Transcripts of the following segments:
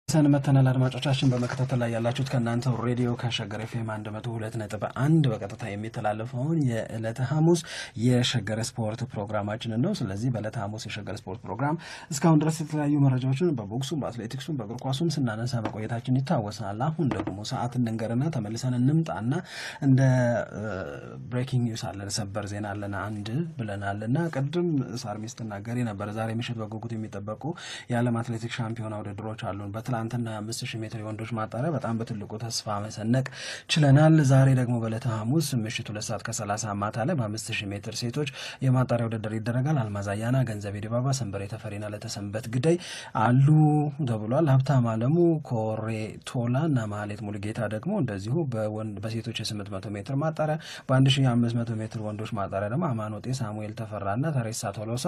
ሰንመተናል አድማጮቻችን፣ በመከታተል ላይ ያላችሁት ከእናንተው ሬዲዮ ከሸገር ኤፍኤም 102.1 በቀጥታ የሚተላለፈውን የዕለተ ሐሙስ የሸገር ስፖርት ፕሮግራማችንን ነው። ስለዚህ በዕለተ ሐሙስ የሸገር ስፖርት ፕሮግራም እስካሁን ድረስ የተለያዩ መረጃዎችን በቦክሱም፣ በአትሌቲክሱም፣ በእግር ኳሱም ስናነሳ መቆየታችን ይታወሳል። አሁን ደግሞ ሰዓት እንንገርና ተመልሰን እንምጣና እንደ breaking news አለን፣ ሰበር ዜና አለን አንድ ብለናል እና ቅድም ሳርሚ ስትናገሪ ነበረ። ዛሬ ምሽት በጉጉት የሚጠበቁ የዓለም አትሌቲክስ ሻምፒዮና ውድድሮች አሉን። በትላንትና 5000 ሜትር የወንዶች ማጣሪያ በጣም በትልቁ ተስፋ መሰነቅ ችለናል። ዛሬ ደግሞ በዕለተ ሐሙስ ምሽት 2 ሰዓት ከ30 ማታ ላይ በ5000 ሜትር ሴቶች የማጣሪያ ውድድር ይደረጋል። አልማዝ አያና፣ ገንዘቤ ዲባባ፣ ሰንበሬ ተፈሪና ለተሰንበት ግደይ አሉ ተብሏል። ሀብታም አለሙ፣ ኮሬ ቶላ እና ማህሌት ሙሉጌታ ደግሞ እንደዚሁ በሴቶች የ800 ሜትር ማጣሪያ፣ በ1500 ሜትር ወንዶች ማጣሪያ ደግሞ አማን ወጤ፣ ሳሙኤል ተፈራና ተሬሳ ቶሎሳ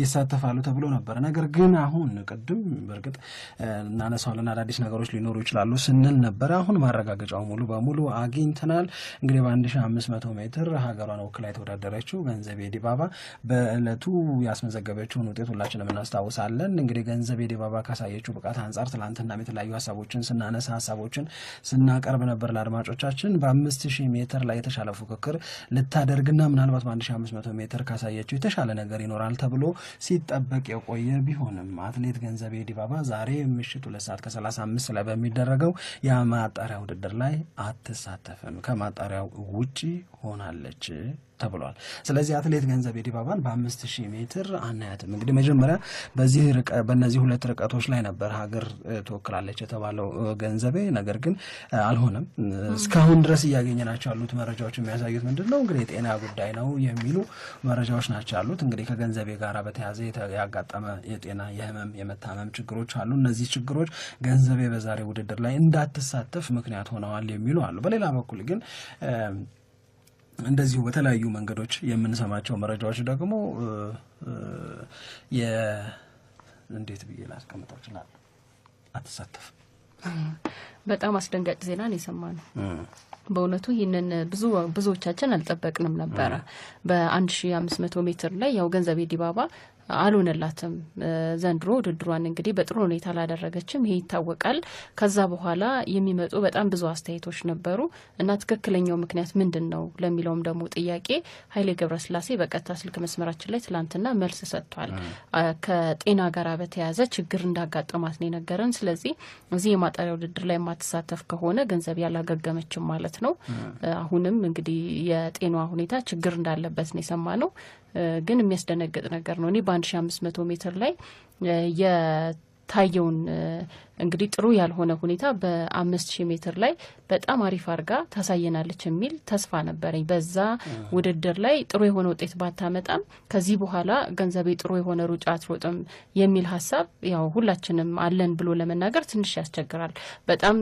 ይሳተፋሉ ተብሎ ነበር። ነገር ግን አሁን ቅድም በእርግጥ እናነሳዋለን፣ አዳዲስ ነገሮች ሊኖሩ ይችላሉ ስንል ነበረ። አሁን ማረጋገጫው ሙሉ በሙሉ አግኝተናል። እንግዲህ በ1500 ሜትር ሀገሯን ወክላ የተወዳደረችው ገንዘቤ ዲባባ በእለቱ ያስመዘገበችውን ውጤት ሁላችንም እናስታውሳለን። እንግዲህ ገንዘቤ ዲባባ ካሳየችው ብቃት አንጻር ትላንትና የተለያዩ ሀሳቦችን ስናነሳ፣ ሀሳቦችን ስናቀርብ ነበር ለአድማጮቻችን። በ5000 ሜትር ላይ የተሻለ ፉክክር ልታደርግና ምናልባት በ1500 ሜትር ካሳየችው የተሻለ ነገር ይኖራል ተብሎ ሲጠበቅ የቆየ ቢሆንም አትሌት ገንዘቤ ዲባባ ዛሬ ምሽት 2 ሰዓት ከ35 ላይ በሚደረገው የማጣሪያ ውድድር ላይ አትሳተፍም፣ ከማጣሪያው ውጪ ሆናለች ተብሏል። ስለዚህ አትሌት ገንዘቤ ዲባባን በ5000 ሜትር አናያትም። እንግዲህ መጀመሪያ በዚህ በእነዚህ ሁለት ርቀቶች ላይ ነበር ሀገር ትወክላለች የተባለው ገንዘቤ፣ ነገር ግን አልሆነም። እስካሁን ድረስ እያገኘናቸው ያሉት መረጃዎች የሚያሳዩት ምንድን ነው? እንግዲህ የጤና ጉዳይ ነው የሚሉ መረጃዎች ናቸው ያሉት። እንግዲህ ከገንዘቤ ጋር በተያያዘ ያጋጠመ የጤና፣ የህመም፣ የመታመም ችግሮች አሉ። እነዚህ ችግሮች ገንዘቤ በዛሬ ውድድር ላይ እንዳትሳተፍ ምክንያት ሆነዋል የሚሉ አሉ። በሌላ በኩል ግን እንደዚሁ በተለያዩ መንገዶች የምንሰማቸው መረጃዎች ደግሞ እንዴት ብዬ ላስቀምጠው እችላለሁ? አትሳተፍም። በጣም አስደንጋጭ ዜና ነው የሰማነው። በእውነቱ ይህንን ብዙዎቻችን አልጠበቅንም ነበረ። በ1500 ሜትር ላይ ያው ገንዘቤ ዲባባ አልሆነላትም። ዘንድሮ ውድድሯን እንግዲህ በጥሩ ሁኔታ አላደረገችም። ይሄ ይታወቃል። ከዛ በኋላ የሚመጡ በጣም ብዙ አስተያየቶች ነበሩ እና ትክክለኛው ምክንያት ምንድን ነው ለሚለውም ደግሞ ጥያቄ ኃይሌ ገብረስላሴ በቀጥታ ስልክ መስመራችን ላይ ትላንትና መልስ ሰጥቷል። ከጤና ጋር በተያያዘ ችግር እንዳጋጠማት ነው የነገረን። ስለዚህ እዚህ የማጣሪያ ውድድር ላይ የማትሳተፍ ከሆነ ገንዘቤ አላገገመችም ማለት ነው። አሁንም እንግዲህ የጤናዋ ሁኔታ ችግር እንዳለበት ነው የሰማነው። ግን የሚያስደነግጥ ነገር ነው። እኔ በ1500 ሜትር ላይ የታየውን እንግዲህ ጥሩ ያልሆነ ሁኔታ በ5000 ሜትር ላይ በጣም አሪፍ አድርጋ ታሳየናለች የሚል ተስፋ ነበረኝ። በዛ ውድድር ላይ ጥሩ የሆነ ውጤት ባታመጣም ከዚህ በኋላ ገንዘቤ ጥሩ የሆነ ሩጫ አትሮጥም የሚል ሀሳብ ያው ሁላችንም አለን ብሎ ለመናገር ትንሽ ያስቸግራል። በጣም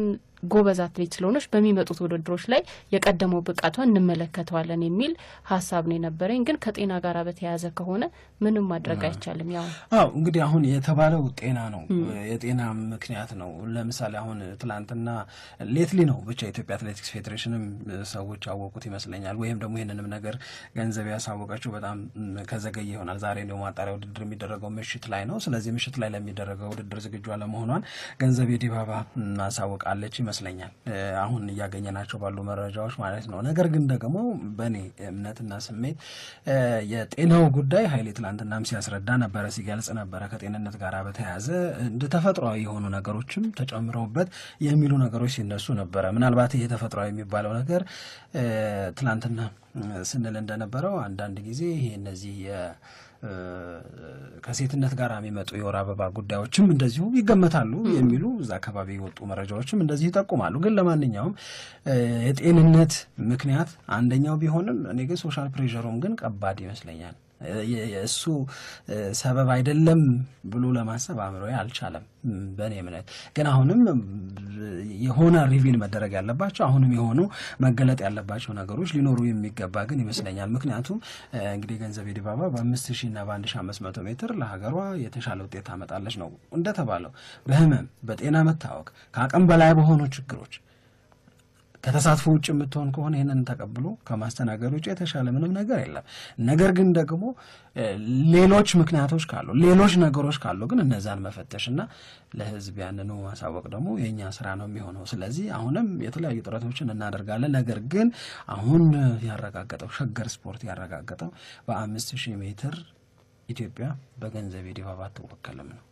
ጎበዝ አትሌት ስለሆነች በሚመጡት ውድድሮች ላይ የቀደመው ብቃቷን እንመለከተዋለን የሚል ሀሳብ ነው የነበረኝ። ግን ከጤና ጋር በተያያዘ ከሆነ ምንም ማድረግ አይቻልም። ያው አዎ፣ እንግዲህ አሁን የተባለው ጤና ነው፣ የጤና ምክንያት ነው። ለምሳሌ አሁን ትላንትና lately ነው ብቻ የኢትዮጵያ አትሌቲክስ ፌዴሬሽንም ሰዎች ያወቁት ይመስለኛል። ወይም ደግሞ ይህንንም ነገር ገንዘቤ ያሳወቀችው በጣም ከዘገየ ይሆናል። ዛሬ ነው ማጣሪያ ውድድር የሚደረገው፣ ምሽት ላይ ነው። ስለዚህ ምሽት ላይ ለሚደረገው ውድድር ዝግጁ አለመሆኗን ገንዘቤ ዲባባ አሳውቃለች ይመስለኛል። አሁን እያገኘናቸው ባሉ መረጃዎች ማለት ነው። ነገር ግን ደግሞ በእኔ እምነትና ስሜት የጤናው ጉዳይ ኃይሌ ትላንትናም ሲያስረዳ ነበረ፣ ሲገልጽ ነበረ። ከጤንነት ጋር በተያያዘ እንደ ተፈጥሯዊ የሆኑ ነገሮችም ተጨምረውበት የሚሉ ነገሮች ሲነሱ ነበረ። ምናልባት ይሄ ተፈጥሯዊ የሚባለው ነገር ትላንትና ስንል እንደነበረው አንዳንድ ጊዜ ይሄ እነዚህ ከሴትነት ጋር የሚመጡ የወር አበባ ጉዳዮችም እንደዚሁ ይገመታሉ የሚሉ እዛ አካባቢ የወጡ መረጃዎችም እንደዚሁ ይጠቁማሉ። ግን ለማንኛውም የጤንነት ምክንያት አንደኛው ቢሆንም እኔ ግን social pressure ኡም ግን ከባድ ይመስለኛል። እሱ ሰበብ አይደለም ብሎ ለማሰብ አእምሮዬ አልቻለም። በእኔ እምነት ግን አሁንም የሆነ reveal መደረግ ያለባቸው፣ አሁንም የሆኑ መገለጥ ያለባቸው ነገሮች ሊኖሩ የሚገባ ግን ይመስለኛል። ምክንያቱም እንግዲህ ገንዘቤ ዲባባ በ5000 እና በ1500 ሜትር ለሀገሯ የተሻለ ውጤት ታመጣለች ነው እንደተባለው። በህመም፣ በጤና መታወክ፣ ከአቅም በላይ በሆኑ ችግሮች ከተሳትፎ ውጭ የምትሆን ከሆነ ይህንን ተቀብሎ ከማስተናገድ ውጭ የተሻለ ምንም ነገር የለም። ነገር ግን ደግሞ ሌሎች ምክንያቶች ካሉ፣ ሌሎች ነገሮች ካሉ ግን እነዛን መፈተሽና ለሕዝብ ያንኑ ማሳወቅ ደግሞ የእኛ ስራ ነው የሚሆነው። ስለዚህ አሁንም የተለያዩ ጥረቶችን እናደርጋለን። ነገር ግን አሁን ያረጋገጠው፣ ሸገር ስፖርት ያረጋገጠው በ5000 ሜትር ኢትዮጵያ በገንዘቤ ዲባባ አትወከልም ነው።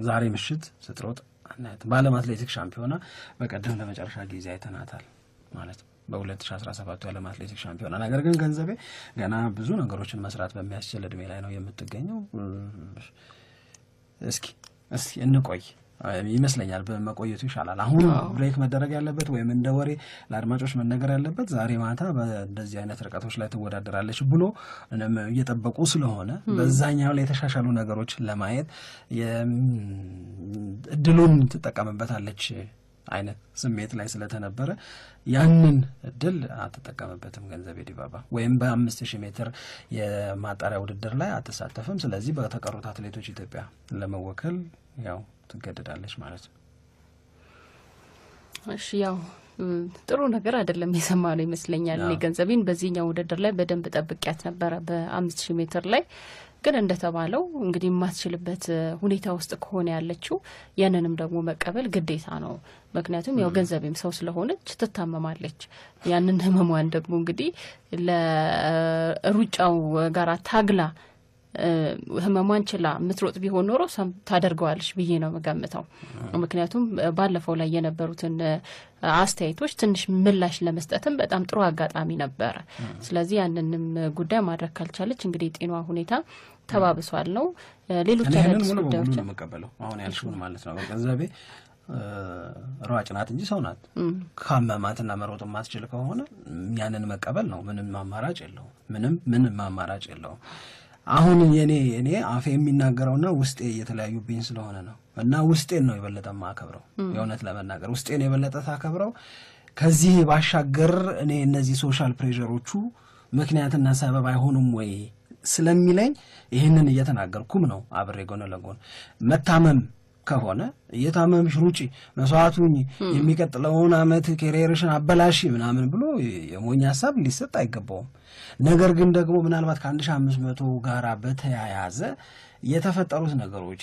ዛሬ ምሽት ስትሮጥ አናያትም። በዓለም አትሌቲክስ ሻምፒዮና በቀደም ለመጨረሻ ጊዜ አይተናታል ማለት ነው፣ በ2017 የዓለም አትሌቲክስ ሻምፒዮና። ነገር ግን ገንዘቤ ገና ብዙ ነገሮችን መስራት በሚያስችል እድሜ ላይ ነው የምትገኘው። እስኪ እንቆይ ይመስለኛል፣ በመቆየቱ ይሻላል። አሁን break መደረግ ያለበት ወይም እንደ ወሬ ለአድማጮች መነገር ያለበት ዛሬ ማታ በእንደዚህ አይነት ርቀቶች ላይ ትወዳደራለች ብሎ እየጠበቁ ስለሆነ በዛኛው ላይ የተሻሻሉ ነገሮች ለማየት እድሉን ትጠቀምበታለች አይነት ስሜት ላይ ስለተነበረ ያንን እድል አትጠቀምበትም ገንዘቤ ዲባባ፣ ወይም በ5000 ሜትር የማጣሪያ ውድድር ላይ አትሳተፍም። ስለዚህ በተቀሩት አትሌቶች ኢትዮጵያ ለመወከል ያው ትገደዳለች ማለት ነው። እሺ፣ ያው ጥሩ ነገር አይደለም የሰማነው ይመስለኛል። እኔ ገንዘቤን በዚህኛው ውድድር ላይ በደንብ ጠብቂያት ነበረ በ5000 ሜትር ላይ፣ ግን እንደተባለው እንግዲህ የማትችልበት ሁኔታ ውስጥ ከሆነ ያለችው ያንንም ደግሞ መቀበል ግዴታ ነው። ምክንያቱም ያው ገንዘቤም ሰው ስለሆነች ትታመማለች። ያንን ህመሟን ደግሞ እንግዲህ ለሩጫው ጋር ታግላ፣ ህመሟን ችላ የምትሮጥ ቢሆን ኖሮ ታደርገዋለች ብዬ ነው የምገምተው። ምክንያቱም ባለፈው ላይ የነበሩትን አስተያየቶች ትንሽ ምላሽ ለመስጠትም በጣም ጥሩ አጋጣሚ ነበረ። ስለዚህ ያንንም ጉዳይ ማድረግ ካልቻለች እንግዲህ የጤናዋ ሁኔታ ተባብሷል ነው። ሌሎች አዳዲስ ሙሉ በሙሉ ነው የምቀበለው አሁን ያልሽውን ማለት ነው። ገንዘቤ ሯጭ ናት እንጂ ሰው ናት። ካመማትና መሮጥ የማትችል ከሆነ ያንን መቀበል ነው። ምንም አማራጭ የለውም። ምንም ምንም አማራጭ የለውም። አሁን የኔ እኔ አፌ የሚናገረውና ውስጤ እየተለያዩብኝ ስለሆነ ነው፣ እና ውስጤን ነው የበለጠ ማከብረው። የእውነት ለመናገር ውስጤን የበለጠ ታከብረው። ከዚህ ባሻገር እኔ እነዚህ social pressure ኦቹ ምክንያትና ሰበብ አይሆኑም ወይ ስለሚለኝ ይህንን እየተናገርኩም ነው። አብሬ ጎን ለጎን መታመም ከሆነ እየታመምሽ ሩጪ፣ መስዋዕቱኝ፣ የሚቀጥለውን አመት career ሽን አበላሺ ምናምን ብሎ የሞኝ ሀሳብ ሊሰጥ አይገባውም። ነገር ግን ደግሞ ምናልባት ከ1500 ጋራ በተያያዘ የተፈጠሩት ነገሮች፣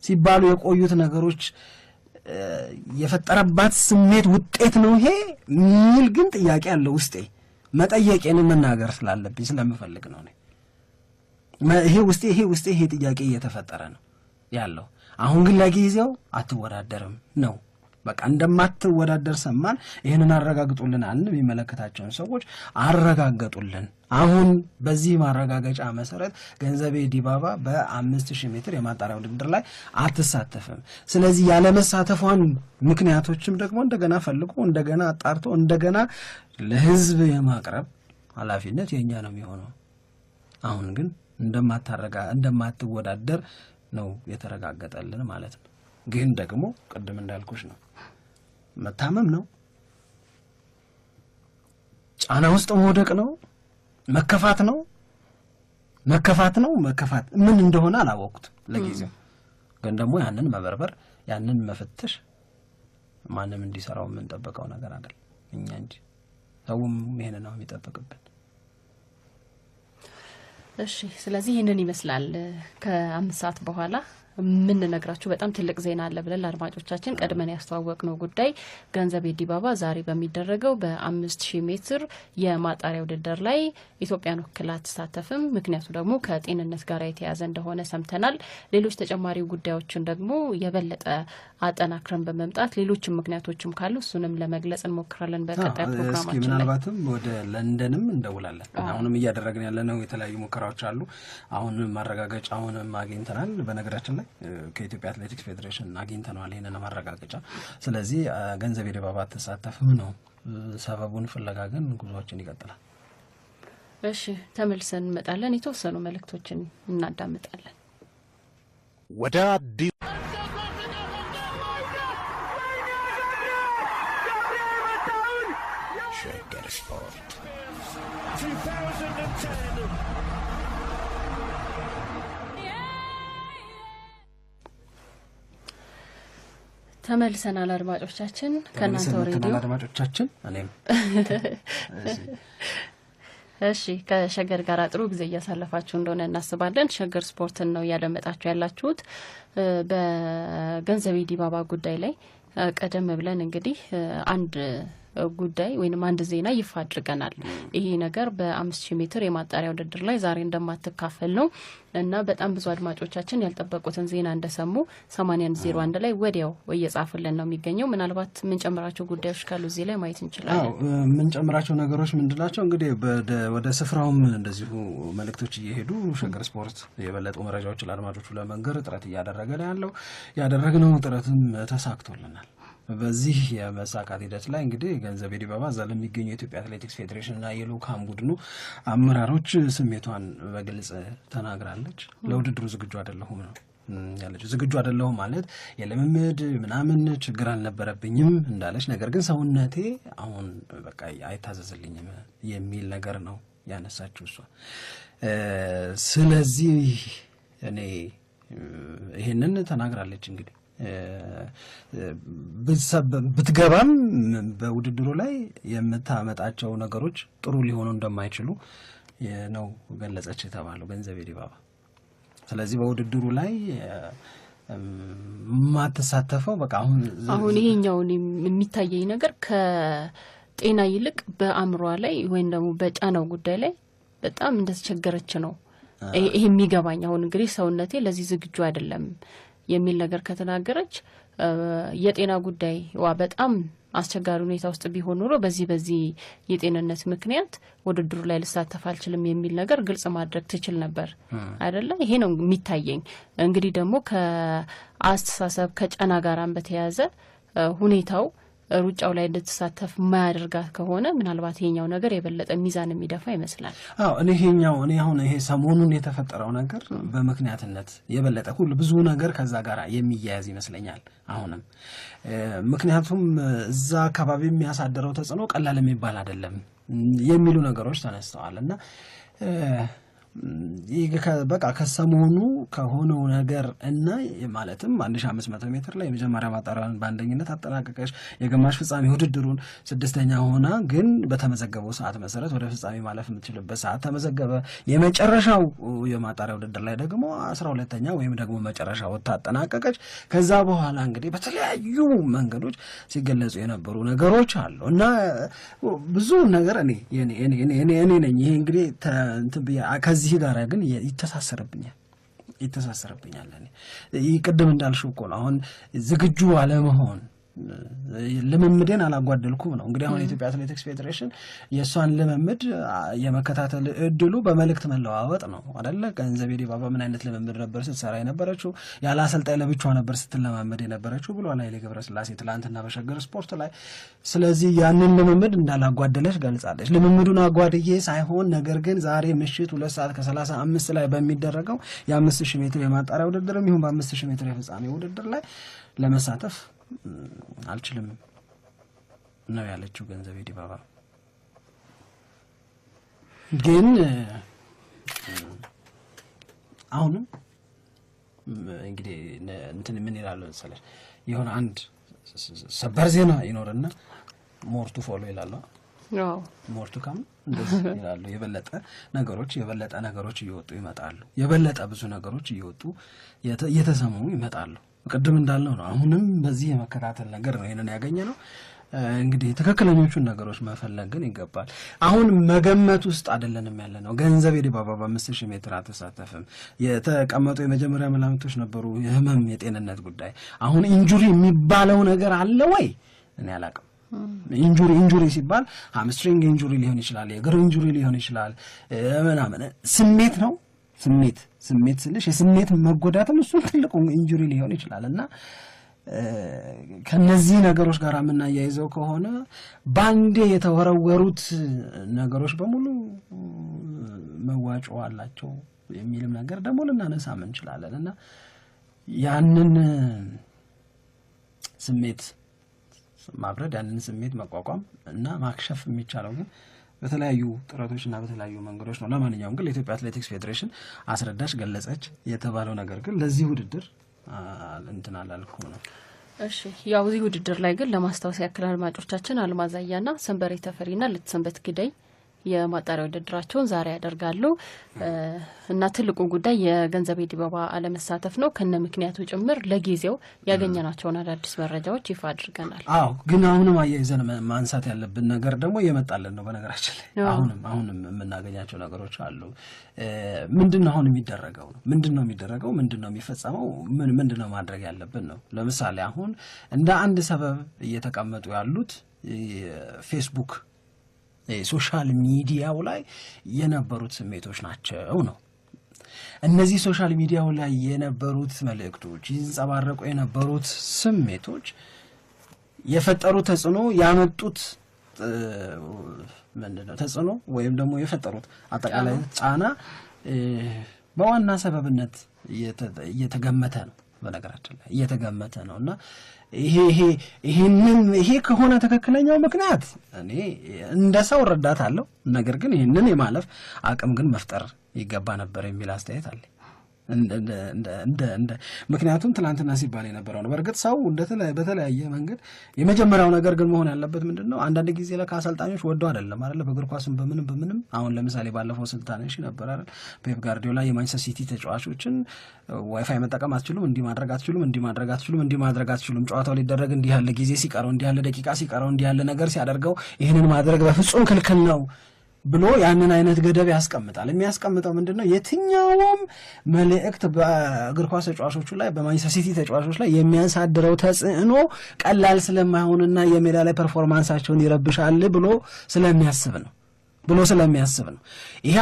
ሲባሉ የቆዩት ነገሮች የፈጠረባት ስሜት ውጤት ነው ይሄ ሚል ግን ጥያቄ አለ ውስጤ። መጠየቄን መናገር ስላለብኝ ስለምፈልግ ነው። ይሄ ውስጤ ይሄ ጥያቄ እየተፈጠረ ነው ያለው። አሁን ግን ለጊዜው አትወዳደርም ነው። በቃ እንደማትወዳደር ሰማን። ይህንን አረጋግጡልን አልን። የሚመለከታቸውን ሰዎች አረጋገጡልን። አሁን በዚህ ማረጋገጫ መሰረት ገንዘቤ ዲባባ በ5000 ሜትር የማጣሪያ ውድድር ላይ አትሳተፍም። ስለዚህ ያለመሳተፏን ምክንያቶችም ደግሞ እንደገና ፈልጎ፣ እንደገና አጣርቶ፣ እንደገና ለሕዝብ የማቅረብ ኃላፊነት የእኛ ነው የሚሆነው። አሁን ግን እንደማትወዳደር ነው የተረጋገጠልን ማለት ነው። ግን ደግሞ ቅድም እንዳልኩሽ ነው፣ መታመም ነው፣ ጫና ውስጥ መውደቅ ነው፣ መከፋት ነው፣ መከፋት ነው፣ መከፋት ምን እንደሆነ አላወቅኩትም ለጊዜው። ግን ደግሞ ያንን መበርበር፣ ያንን መፈተሽ ማንም እንዲሰራው የምንጠብቀው ነገር አይደለም፣ እኛ እንጂ ሰውም ይሄን ነው የሚጠብቅብን። እሺ፣ ስለዚህ ይህንን ይመስላል። ከ5 ሰዓት በኋላ የምንነግራችሁ በጣም ትልቅ ዜና አለ ብለን ለአድማጮቻችን ቀድመን ያስተዋወቅነው ጉዳይ ገንዘቤ ዲባባ ዛሬ በሚደረገው በ5000 ሜትር የማጣሪያ ውድድር ላይ ኢትዮጵያን ወክላ አትሳተፍም። ምክንያቱ ደግሞ ከጤንነት ጋር የተያያዘ እንደሆነ ሰምተናል። ሌሎች ተጨማሪ ጉዳዮችን ደግሞ የበለጠ አጠናክረን በመምጣት ሌሎችም ምክንያቶችም ካሉ እሱንም ለመግለጽ እንሞክራለን በቀጣይ እስኪ ፕሮግራማችን ላይ። ምናልባትም ወደ ለንደንም እንደውላለን። አሁንም እያደረግን ያለነው የተለያዩ ሙከራዎች አሉ። አሁን ማረጋገጫውንም አግኝተናል። በነገራችን ላይ ከኢትዮጵያ አትሌቲክስ ፌዴሬሽን አግኝተነዋል ይህንን ማረጋገጫ። ስለዚህ ገንዘቤ ዲባባ አትሳተፍም ነው። ሰበቡን ፍለጋ ግን ጉዟችን ይቀጥላል። እሺ፣ ተመልሰን እንመጣለን። የተወሰኑ መልእክቶችን እናዳምጣለን። ወደ አዲስ ሸገር ስፖርት 2010. ተመልሰናል አድማጮቻችን፣ ከእናንተው ሬዲዮ። አድማጮቻችን፣ እኔም። እሺ፣ ከሸገር ጋር ጥሩ ጊዜ እያሳለፋችሁ እንደሆነ እናስባለን። ሸገር ስፖርትን ነው እያደመጣችሁ ያላችሁት። በገንዘቤ ዲባባ ጉዳይ ላይ ቀደም ብለን እንግዲህ አንድ ጉዳይ ወይም አንድ ዜና ይፋ አድርገናል። ይሄ ነገር በ5000 ሜትር የማጣሪያ ውድድር ላይ ዛሬ እንደማትካፈል ነው እና በጣም ብዙ አድማጮቻችን ያልጠበቁትን ዜና እንደሰሙ 8101 ላይ ወዲያው እየጻፉልን ነው የሚገኘው። ምናልባት የምንጨምራቸው ጉዳዮች ካሉ እዚህ ላይ ማየት እንችላለን። የምንጨምራቸው ነገሮች ምንድናቸው? እንግዲህ ወደ ስፍራውም እንደዚሁ መልእክቶች እየሄዱ ሸገር ስፖርት የበለጡ መረጃዎችን ለአድማጮቹ ለመንገር ጥረት እያደረገ ነው ያለው። ያደረግነው ጥረትም ተሳክቶልናል። በዚህ የመሳካት ሂደት ላይ እንግዲህ ገንዘቤ ዲባባ እዛ ለሚገኙ የኢትዮጵያ አትሌቲክስ ፌዴሬሽን እና የልዑካን ቡድኑ አመራሮች ስሜቷን በግልጽ ተናግራለች። ለውድድሩ ዝግጁ አይደለሁም ነው ያለችው። ዝግጁ አይደለሁም ማለት የልምምድ ምናምን ችግር አልነበረብኝም እንዳለች፣ ነገር ግን ሰውነቴ አሁን በቃ አይታዘዝልኝም የሚል ነገር ነው ያነሳችው እሷ። ስለዚህ እኔ ይሄንን ተናግራለች። እንግዲህ ብትገባም በውድድሩ ላይ የምታመጣቸው ነገሮች ጥሩ ሊሆኑ እንደማይችሉ ነው ገለጸች የተባለው ገንዘቤ ዲባባ። ስለዚህ በውድድሩ ላይ የማትሳተፈው በቃ አሁን አሁን ይሄኛውን የሚታየኝ ነገር ከጤና ይልቅ በአእምሯ ላይ ወይም ደግሞ በጫናው ጉዳይ ላይ በጣም እንደተቸገረች ነው ይሄ የሚገባኝ። አሁን እንግዲህ ሰውነቴ ለዚህ ዝግጁ አይደለም የሚል ነገር ከተናገረች፣ የጤና ጉዳይ ዋ በጣም አስቸጋሪ ሁኔታ ውስጥ ቢሆን ኖሮ በዚህ የጤንነት ምክንያት ውድድሩ ላይ ልሳተፍ አልችልም የሚል ነገር ግልጽ ማድረግ ትችል ነበር አይደለ? ይሄ ነው የሚታየኝ። እንግዲህ ደግሞ ከአስተሳሰብ ከጫና ጋራም በተያያዘ ሁኔታው ሩጫው ላይ እንድትሳተፍ የማያደርጋት ከሆነ ምናልባት ይሄኛው ነገር የበለጠ ሚዛን የሚደፋ ይመስላል። አዎ፣ እኔ ይሄኛው እኔ አሁን ይሄ ሰሞኑን የተፈጠረው ነገር በምክንያትነት የበለጠ ሁሉ ብዙ ነገር ከዛ ጋር የሚያያዝ ይመስለኛል። አሁንም ምክንያቱም እዛ አካባቢ የሚያሳድረው ተጽዕኖ ቀላል የሚባል አይደለም የሚሉ ነገሮች ተነስተዋል እና በቃ ከሰሞኑ ከሆነው ነገር እና ማለትም 1500 ሜትር ላይ የመጀመሪያ ማጣሪያዋን በአንደኝነት አጠናቀቀች። የግማሽ ፍጻሜ ውድድሩን ስድስተኛ ሆና ግን በተመዘገበው ሰዓት መሰረት ወደ ፍጻሜ ማለፍ የምትችልበት ሰዓት ተመዘገበ። የመጨረሻው የማጣሪያ ውድድር ላይ ደግሞ 12ኛ ወይም ደግሞ መጨረሻ ወጥታ አጠናቀቀች። ከዛ በኋላ እንግዲህ በተለያዩ መንገዶች ሲገለጹ የነበሩ ነገሮች አሉ እና ብዙ ነገር እኔ እኔ ነኝ ይሄ እንግዲህ ከዚህ ጋር ግን ይተሳሰርብኛል። እኔ ይህ ቅድም እንዳልሽው እኮ ነው። አሁን ዝግጁ አለመሆን፣ ልምምዴን አላጓደልኩም ነው። እንግዲህ አሁን የኢትዮጵያ አትሌቲክስ ፌዴሬሽን የእሷን ልምምድ የመከታተል እድሉ በመልእክት መለዋወጥ ነው አደለ? ገንዘቤ ዲባባ ምን አይነት ልምምድ ነበር ስትሰራ የነበረችው? ያለ አሰልጣኝ ለብቻዋ ነበር ስትለማመድ የነበረችው ብሏል ኃይሌ ገብረስላሴ ትላንትና በሸገር ስፖርት ላይ። ስለዚህ ያንን ልምምድ እንዳላጓደለች ገልጻለች። ልምምዱን አጓድዬ ሳይሆን ነገር ግን ዛሬ ምሽት 2 ሰዓት ከ35 ላይ በሚደረገው የ5000 ሜትር የማጣሪያ ውድድርም ይሁን በ5000 ሜትር የፍጻሜ ውድድር ላይ ለመሳተፍ አልችልም ነው ያለችው ገንዘቤ ዲባባ። ግን አሁንም እንግዲህ እንትን ምን ይላሉ መሰለሽ፣ የሆነ አንድ ሰበር ዜና ይኖርና more to follow ይላሉ፣ more to come እንደዚህ ይላሉ። የበለጠ ነገሮች እየወጡ ይመጣሉ። የበለጠ ብዙ ነገሮች እየወጡ እየተሰሙ ይመጣሉ። ቅድም እንዳልነው ነው። አሁንም በዚህ የመከታተል ነገር ነው ይህንን ያገኘ ነው። እንግዲህ ትክክለኞቹን ነገሮች መፈለግ ግን ይገባል። አሁን መገመት ውስጥ አይደለንም ያለ ነው። ገንዘቤ ዲባባ በ5000 ሜትር አትሳተፍም። የተቀመጡ የመጀመሪያ መላምቶች ነበሩ፣ የህመም የጤንነት ጉዳይ። አሁን injury የሚባለው ነገር አለ ወይ? እኔ አላቅም። Injury ሲባል hamstring injury ሊሆን ይችላል፣ የእግር injury ሊሆን ይችላል፣ ምናምን ስሜት ነው። ስሜት ስልሽ የስሜት መጎዳትም እሱም ትልቁ injury ሊሆን ይችላል እና ከነዚህ ነገሮች ጋር የምናያይዘው ከሆነ ባንዴ የተወረወሩት ነገሮች በሙሉ መዋጮ አላቸው የሚልም ነገር ደግሞ ልናነሳም እንችላለን እና ያንን ስሜት ማብረድ፣ ያንን ስሜት መቋቋም እና ማክሸፍ የሚቻለው ግን በተለያዩ ጥረቶች እና በተለያዩ መንገዶች ነው። ለማንኛውም ግን ለኢትዮጵያ አትሌቲክስ ፌዴሬሽን አስረዳች፣ ገለጸች የተባለው ነገር ግን ለዚህ ውድድር እንትን አላልኩም ነው። እሺ፣ ያው እዚህ ውድድር ላይ ግን ለማስታወስ ያክል አድማጮቻችን፣ አልማዝ አያና፣ ሰንበሬ ተፈሪና ለተሰንበት ግደይ የማጣሪያ ውድድራቸውን ዛሬ ያደርጋሉ እና ትልቁ ጉዳይ የገንዘቤ ዲባባ አለመሳተፍ ነው። ከነ ምክንያቱ ጭምር ለጊዜው ያገኘናቸውን አዳዲስ መረጃዎች ይፋ አድርገናል። አዎ፣ ግን አሁንም አያይዘን ማንሳት ያለብን ነገር ደግሞ እየመጣልን ነው። በነገራችን ላይ አሁንም የምናገኛቸው ነገሮች አሉ። ምንድን ነው አሁን የሚደረገው ነው? ምንድን ነው የሚደረገው? ምንድን ነው የሚፈጸመው? ምንድን ነው ማድረግ ያለብን ነው? ለምሳሌ አሁን እንደ አንድ ሰበብ እየተቀመጡ ያሉት ፌስቡክ social media ው ላይ የነበሩት ስሜቶች ናቸው ነው። እነዚህ social media ው ላይ የነበሩት መልእክቶች፣ ይንጸባረቁ የነበሩት ስሜቶች የፈጠሩት ተጽዕኖ፣ ያመጡት ምንድን ነው ተጽዕኖ ወይም ደግሞ የፈጠሩት አጠቃላይ ጫና በዋና ሰበብነት እየተገመተ ነው። በነገራችን ላይ እየተገመተ ነው እና ይሄ ይሄንን ይሄ ከሆነ ትክክለኛው ምክንያት እኔ እንደ ሰው እረዳታለሁ። ነገር ግን ይህንን የማለፍ አቅም ግን መፍጠር ይገባ ነበር የሚል አስተያየት አለ። እንደ ምክንያቱም ትናንትና ሲባል የነበረው ነው። በእርግጥ ሰው በተለያየ መንገድ፣ የመጀመሪያው ነገር ግን መሆን ያለበት ምንድን ነው? አንዳንድ ጊዜ ለካ አሰልጣኞች ወደው አይደለም አይደለ? በእግር ኳስም በምንም በምንም፣ አሁን ለምሳሌ ባለፈው ስልጣን ነበር አይደል? ፔፕ ጋርዲዮላ የማንቸስተር ሲቲ ተጫዋቾችን ዋይፋይ መጠቀም አትችሉም፣ እንዲህ ማድረግ አትችሉም፣ እንዲህ ማድረግ አትችሉም፣ እንዲህ ማድረግ አትችሉም፣ ጨዋታው ሊደረግ እንዲህ ያለ ጊዜ ሲቀረው፣ እንዲህ ያለ ደቂቃ ሲቀረው፣ እንዲህ ያለ ነገር ሲያደርገው ይህንን ማድረግ በፍጹም ክልክል ነው ብሎ ያንን አይነት ገደብ ያስቀምጣል። የሚያስቀምጠው ምንድን ነው? የትኛውም መልእክት በእግር ኳስ ተጫዋቾቹ ላይ፣ በማንቸስተር ሲቲ ተጫዋቾች ላይ የሚያሳድረው ተጽዕኖ ቀላል ስለማይሆንና የሜዳ ላይ performance ኣቸውን ይረብሻል ብሎ ስለሚያስብ ነው። ይሄ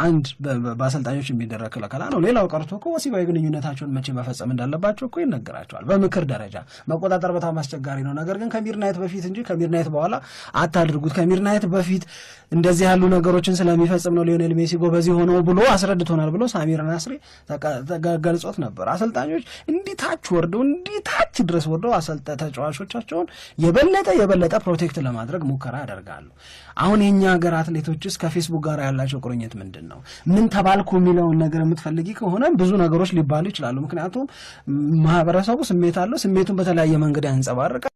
አንድ በአሰልጣኞች የሚደረግ ክልከላ ነው። ሌላው ቀርቶ እኮ ወሲባዊ ግንኙነታቸውን መቼ መፈጸም እንዳለባቸው እኮ ይነገራቸዋል። በምክር ደረጃ መቆጣጠር በጣም አስቸጋሪ ነው። ነገር ግን ከ midnight በፊት እንጂ ከ midnight በኋላ አታድርጉት። ከ midnight በፊት እንደዚህ ያሉ ነገሮችን ስለሚፈጽም ነው ሊዮኔል ሜሲ ጎበዝ የሆነው ብሎ አስረድቶናል ብሎ ሳሚር ናስሪ ገልጾት ነበር። አሰልጣኞች እንዲህ ታች ወርደው፣ እንዲህ ታች ድረስ ወርደው ተጫዋቾቻቸውን የበለጠ protect ለማድረግ ሙከራ ያደርጋሉ። አሁን የኛ ሀገር አትሌቶችስ ከፌስቡክ ጋር ያላቸው ቁርኝት ምንድን ነው? ምን ተባልኩ የሚለውን ነገር የምትፈልጊ ከሆነ ብዙ ነገሮች ሊባሉ ይችላሉ። ምክንያቱም ማህበረሰቡ ስሜት አለው። ስሜቱን በተለያየ መንገድ ያንጸባርቃል።